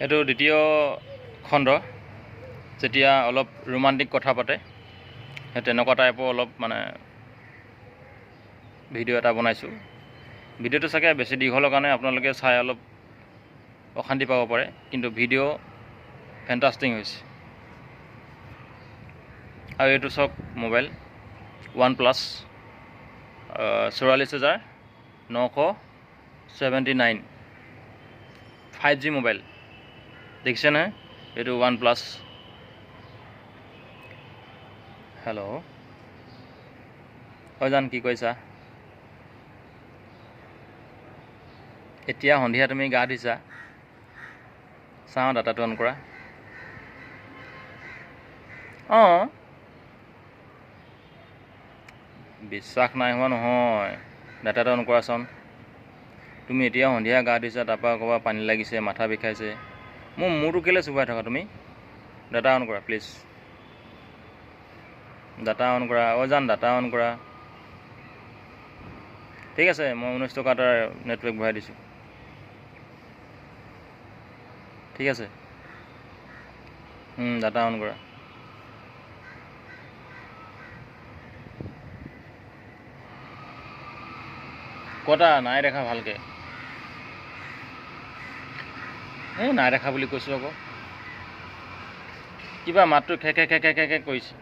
এইটো দ্বিতীয় খণ্ড, যেতিয়া অলপ ৰোমান্টিক কথা পাতে সেই তেনেকুৱা টাইপৰ অলপ মানে ভিডিঅ' এটা বনাইছোঁ। ভিডিঅ'টো চাগে বেছি দীঘলৰ কাৰণে আপোনালোকে চাই অলপ অশান্তি পাব পাৰে, কিন্তু ভিডিঅ' ফেণ্টাষ্টিং হৈছে। আৰু এইটো চাওক mobile one plus 44,979 5G mobile, দেখিছে নহয় এইটো ওৱান প্লাছ। হেল্ল' অ জান, কি কৈছা? এতিয়া সন্ধিয়া তুমি গা ধুইছা? চাওঁ ডাটাটো অন কৰা। অঁ, বিশ্বাস নাই হোৱা নহয়, ডাটাটো অন কৰাচোন। তুমি এতিয়া সন্ধিয়া গা ধুইছা, তাৰপৰা ক'ৰবাত পানী লাগিছে, মাথা বিষাইছে, মোৰ মূৰটো কেলৈ চুবাই থাকা তুমি? ডাটা অন কৰা প্লিজ, ডাটা অন কৰা। অ জান, ডাটা অন কৰা। ঠিক আছে, মই 19 টকা এটা নেটৱৰ্ক ভৰাই দিছোঁ। ঠিক আছে, ডাটা অন কৰা। কটা নাই দেখা ভালকৈ, এই নাই দেখা বুলি কৈছোঁ আকৌ, কিবা মাতটো খে খে খে খে খে খে কৰিছে।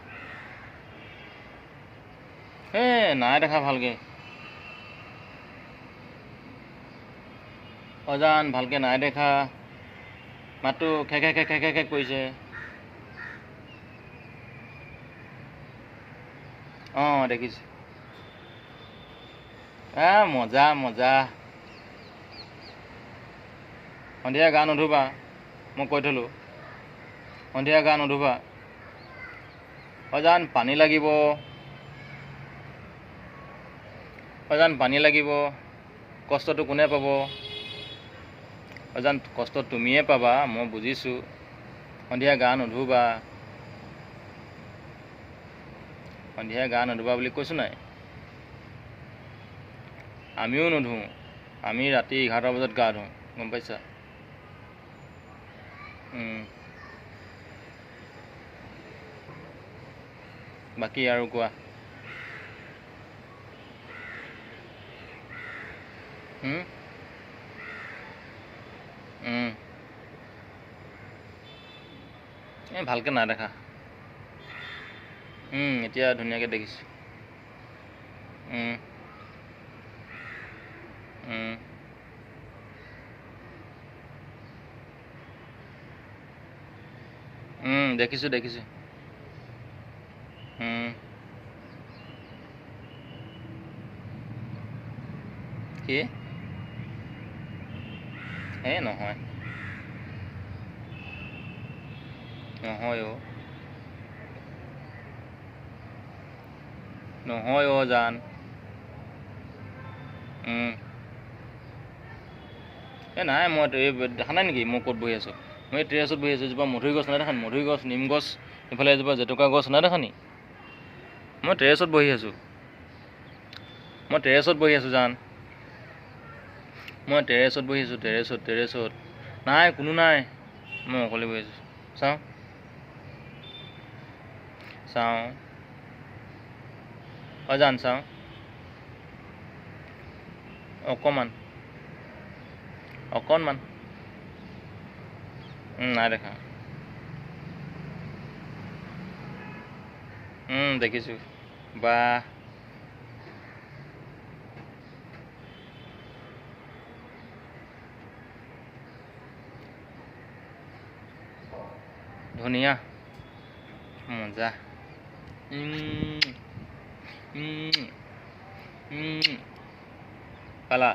এই নাই দেখা ভালকৈ, অজান ভালকৈ নাই দেখা, মাতটো খে খে খে খে খে খে কৰিছে। অঁ দেখিছোঁ, মজা মজা। সন্ধিয়া গা নুধুবা, মই কৈ থলোঁ, সন্ধিয়া গা নুধুবা। অজান পানী লাগিব, অজান পানী লাগিব। কষ্টটো কোনে পাব? অজান কষ্ট তুমিয়ে পাবা, মই বুজিছোঁ। সন্ধিয়া গা নুধুবা, সন্ধিয়া গা নুধুবা বুলি কৈছোঁ নাই? আমিও নুধোঁ, আমি ৰাতি 11 বজাত গা ধোঁ, গম পাইছা? বাকী আৰু কোৱা। এই ভালকৈ নাই দেখা। এতিয়া ধুনীয়াকৈ দেখিছোঁ। দেখিছোঁ দেখিছোঁ। কি? এই নহয় নহয় অ', নহয় অ' জান। এই নাই, মই এই দেখা নাই নেকি মই ক'ত বহি আছোঁ? মই এই টেৰেছত বহি আছোঁ। এজোপা মধুৰি গছ নাই দেখা নি? মধুৰি গছ, নিম গছ, এইফালে এজোপা জেতুকা গছ নাই দেখা নি? মই টেৰেছত বহি আছোঁ, মই টেৰেছত বহি আছোঁ জান, মই টেৰেছত বহি আছোঁ, টেৰেছত টেৰেছত। নাই কোনো নাই, মই অকলে বহি আছোঁ। চাওঁ চাওঁ অ জান, চাওঁ অকণমান অকণমান। নাই দেখা। দেখিছোঁ। বা ধুনীয়া, মজা। পালা?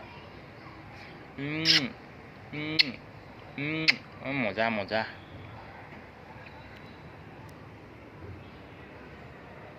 মজা মজা।